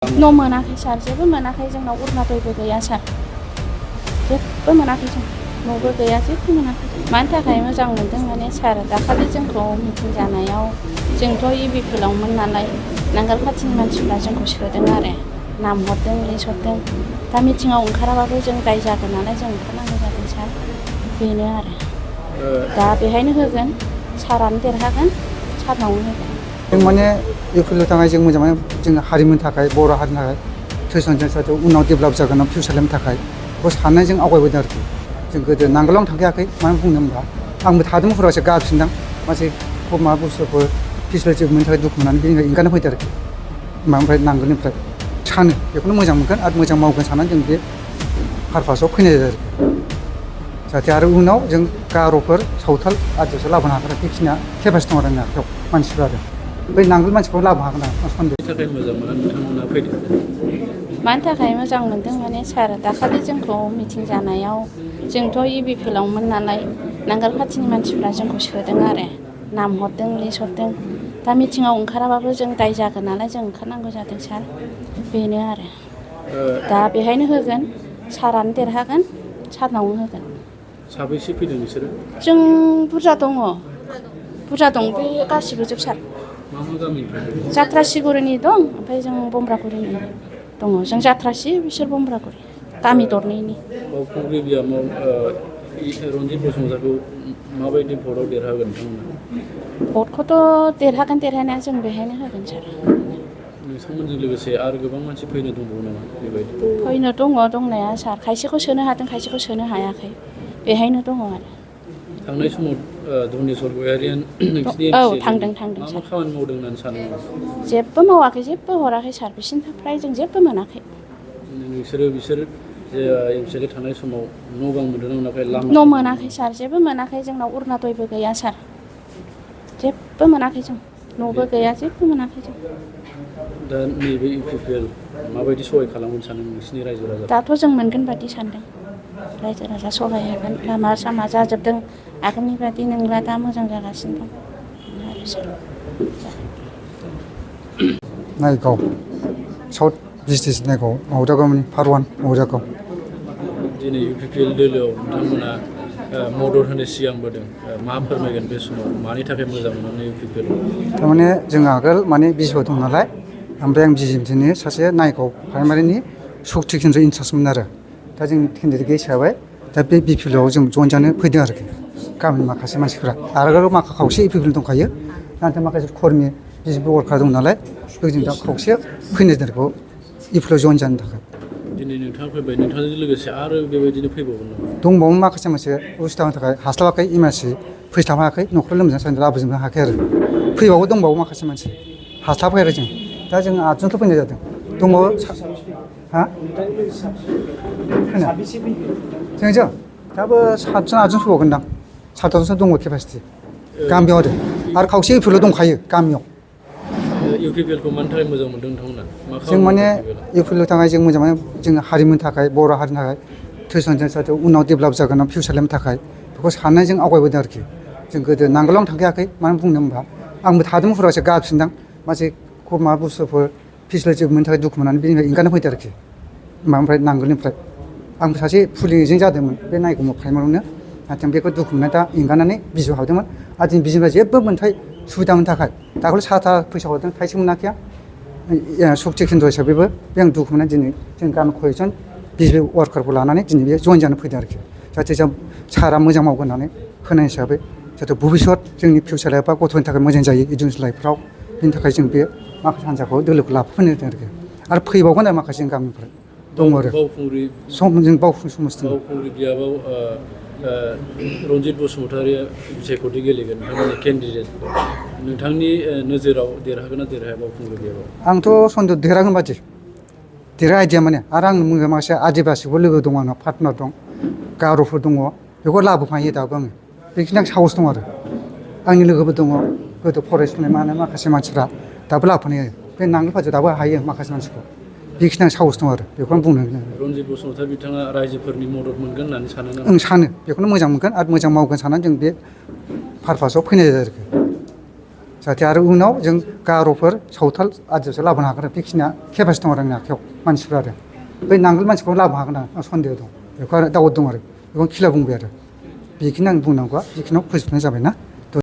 न' मोनाखै सार, जेबो मोनाखै, जोंनाव अरुणाचलबो गैया सार, जेबो मोनाखै जों, न'बो गैया, जेबो मोनाखै। मानि थाखाय मोजां मोनदों माने सार, दाखालि जोंखौ मिटिं जानायाव जोंथ' इउपिपिएलआवमोन नालाय, नांगोल खाथिनि मानसिफ्रा जोंखौ सोदों आरो नाम हरदों, लिस्ट हरदों। दा मिटिङाव ओंखाराबाबो जों दाय जागोन नालाय जों ओंखारनांगौ जादों सार, बेनो आरो। दा बेहायनो होगोन, सारानो देरहागोन, सारनावनो होगोन। जों माने इउपिपिएलआव थांनाय जों मोजां माने जों हारिमुनि थाखाय, बर' हारिनि थाखाय ट्रेडिसनेल जाहाथे उनाव डेभेलप जागोन फिउचारनि थाखाय बेखौ साननानै जों आवगायबोदों आरोखि। जों गोदो नांगोलावनो थांखायाखै, मानो बुंनो होनबा आंबो थादोंमोन फरायसा गारफिनदां माखासे माबा बुस्थुफोर फेसिलिटि मोननो थाखाय दुखु मोननानै बेनिफ्राय ओंखारनो फैदों आरोखि। माबानिफ्राय नांगोलनिफ्राय सानो बेखौनो मोजां मोनगोन आरो मोजां मावगोन साननानै जों बे पारपासाव फैनाय जादों आरोखि। जाहाथे आरो उनाव जों गार'फोर, सावथाल आदिवासि लाबोनो हागोन, बेखिनिया केपासिटि दं आरो जोंनि आखायाव मानसिफ्रा आरो बै नांगोल मानसिखौ लाबोनो हागोन आरो सन्देह। थाखाय मोजां मोना नोंथांमोना फैदों? मानि थाखाय मोजां मोनदों माने सार, दाखालि जोंखौ मिटिं जानायाव जोंथ' इउपिपिएलआवमोन नालाय, नांगोल खाथिनि मानसिफ्रा जोंखौ सोदों आरो नाम हरदों, लिस्ट हरदों। दा मिटिङाव ओंखाराबाबो जों दाय जागोन नालाय जों ओंखारनांगौ जादों सार, बेनो आरो। दा बेहायनो होगोन, सारानो देरहागोन, सारनावनो होगोन। साबैसे फैदों नोंसोरो? जों बुरजा दङ, बे गासिबो जोब सार। मा मा गामिनिफ्राय फैदों? जाथ्रासिगुरिनि दं, ओमफ्राय जों बमब्रागुरिनि दङ। जों जाथ्रासि, बिसोर बमब्रागुरि, गामि दरनैनि। बावखुंग्रि बियामाव रन्जित बसुमतारिखौ माबायदि भटआव देरहागोन नोंथांमोना? भटखौथ' देरहागोन, देरहानाया जों बेहायनो होगोन सार। नोंथांमोनजों लोगोसे आरो गोबां मानसि फैनो दंबावो नामा बेबायदि? फैनो दङ दंनाया सार, खायसेखौ सोनो हादों, खायसेखौ सोनो हायाखै, बेहायनो दङ आरो। थांनाय समाव धनेस्वर गयारिया नोंसिनि औ एमसि थांदों मा मा सार। खामानि मावदों होननानै सानो? जेबो मावाखै, जेबो हराखै सार, बिसिनिफ्राय जों जेबो मोनाखै। बिसोर जे एमसिएलए थानाय समाव न' बां मोनदों ना मोनाखै? लामा न' मोनाखै सार, जेबो मोनाखै, जोंनाव अरुणाचलबो गैया सार, जेबो मोनाखै जों, न'बो गैया, जेबो मोनाखै जों। दा नैबे इउपिपिएल माबायदि सहाय खालामगोन सानो नोंसिनि रायजो राजा? दाथ' जों मोनगोन बादि सानदों, रायजो राजा सहाय होगोन, लामा सामा जाजोबदों, आगोलनि बादि नंला, दा मोजां जागासिनो दं आरो सार। नायगाव साउथ डिस्ट्रिक्ट नायगाव मावजा गामिनि फारवान मावजा गाव। दिनै इउपिपिएल दोलोआव नोंथांमोना मदद होनो सिगांबोदों, मा फोरमायगोन बे समाव? मानि थाखाय मोजां मोनो इउपिपिएलआव? थारमाने जों आगोल माने बिजबा दं नालाय, ओमफ्राय आं बिजिएमसिनि सासे नायगाव प्राइमारिनि सक्ति केन्द्र इनसार्जमोन आरो। दा जों केन्डिडेट हिसाबै दा बे बिपिएलआव जों जइन जानो फैदों आरोखि, गामिनि माखासे मानसिफ्रा। आरो माखासे खावसे इउपिपिएल दंखायो, नाथाय माखासे कर्मि बिजेपि वार्कार दं नालाय, जों दा खावसे फैनाय जादों इउपिपिएलआव जइन जानो थाखाय। दिनै नोंथाङा फैबाय, नोंथांजों लोगोसे आरो बेबायदिनो फैबावगोन नामा? दंबावो माखासे उसुबिदानि थाखाय हास्लाबाखै, इमारजेन्सि फैस्लाबनो हायाखै, न'खर लोमजानाय सानदों लाबोजोबनो हायाखै आरो। फैबावो दंबावो माखासे मानसि हास्लाबाखै आरो जों। दा जों 8 जनल' फैनाय जादों, दंबावो। हा? जोंजों दाबो 7 जन 8 जन फैबावगोनदां, 7 जनसो दङ केपासिटि गामियाव आरो खावसे इउपिपिएल दंखायो गामियाव। इउपिपिएलखौ मानि थाखाय मोजां मोनदों नोंथांमोना? जों माने इउपिपिएलआव थांनाय जों मोजां माने जों हारिमुनि थाखाय, बर' हारिनि थाखाय ट्रेडिसनेल जाहाथे उनाव डेभेलप जागोन फिउचारनि थाखाय बेखौ साननानै जों आवगायबोदों आरोखि। जों गोदो नांगोलावनो थांखायाखै, मानो बुंनो होनबा आंबो थादोंमोन फरायसा गारफिनदां माखासे माबा बुस्थुफोर फेसिलिटि मोननो थाखाय दुखु मोननानै बेनिफ्राय ओंखारनो फैदों आरोखि। माबानिफ्राय नांगोलनिफ्राय आंबो सासे पुलिसजों जादोंमोन बे नायगाव प्राइमारियावनो, नाथाय बेखौ दुखु मोननानै दा एंगारनानै बिजिएमआव हाबदोंमोन। आरो दिनै बिजिएमनिफ्राय जेबो मोनथाय सुबिदा मोननो थाखाय दाखालि साथा फैसा हरदों, थाइसे मोनाखै आं सक्ति केन्द्र हिसाबैबो बे आं दुखु मोननानै दिनै जों गामि कयजन बिजेपि वार्कारखौ लानानै दिनै बे जइन जानो फैदों आरोखि। जाहाथे जों सारा मोजां मावगोन होननानै होनाय हिसाबै, जाहाथे भबिसत जोंनि फिउचार लाइफआ गथ'नि थाखाय मोजां जायो इडुकेसन लाइफफ्राव, बिनि थाखाय जों बे माखासे हान्जाखौ दोलोखौ लाफैनाय जादों आरोखि। आरो फैबावगोन आरो माखासे जों गामिनिफ्राय दङ आरो जों बावखुंग्रि समस्ति। बावखुंग्रि बियाबाव रन्जित बसुमतारिया बिसायख'थि गेलेगोन, नोंथांमोननि केन्डिडेट। नोंथांनि नोजोराव देरहागोन ना देरहाया बावखुंग्रि बियाबाव? आंथ' सन्देह देरहागोन बादि, देरहा आइडिया माने। आरो आं माखासे आदिबासिबो लोगो दं, आंनाव पार्टनार दं, गार'फोर दङ, बेखौ लाबोफायो दाबो आङो। बेखिनि आं साहस दं आरो। आंनि लोगोबो दङ, गोदो फरायसुनाय माखासे मानसिफ्रा दाबो लाबोफायो। बे नांगोल फाजों दाबो हायो माखासे मानसिखौ, बेखिनि आं साहस दं आरो, बेखौ आं बुंनो। रन्जित बसुमतारि बिथाङा रायजोफोरनि मदद मोनगोन होननानै सानो ना? आं सानो बेखौनो मोजां मोनगोन आरो मोजां मावगोन साननानै जों बे पारपासाव फैनाय जायो आरोखि। जाहाथे आरो उनाव जों गार'फोर सावथाल आदिवासि लाबोनो हागोन आरो बेखिनिया केपासिटि दं आरो आंनि आखायाव मानसिफ्रा आरो बै नांगोल मानसिखौ लाबोनो हागोन आं सन्देह दं बेखौ आरो दाउट दं आरो बेखौ खिला बुंबाय आरो बेखिनि आं बुंनांगौआ बेखिनियाव फोजोबनाय जाबाय ना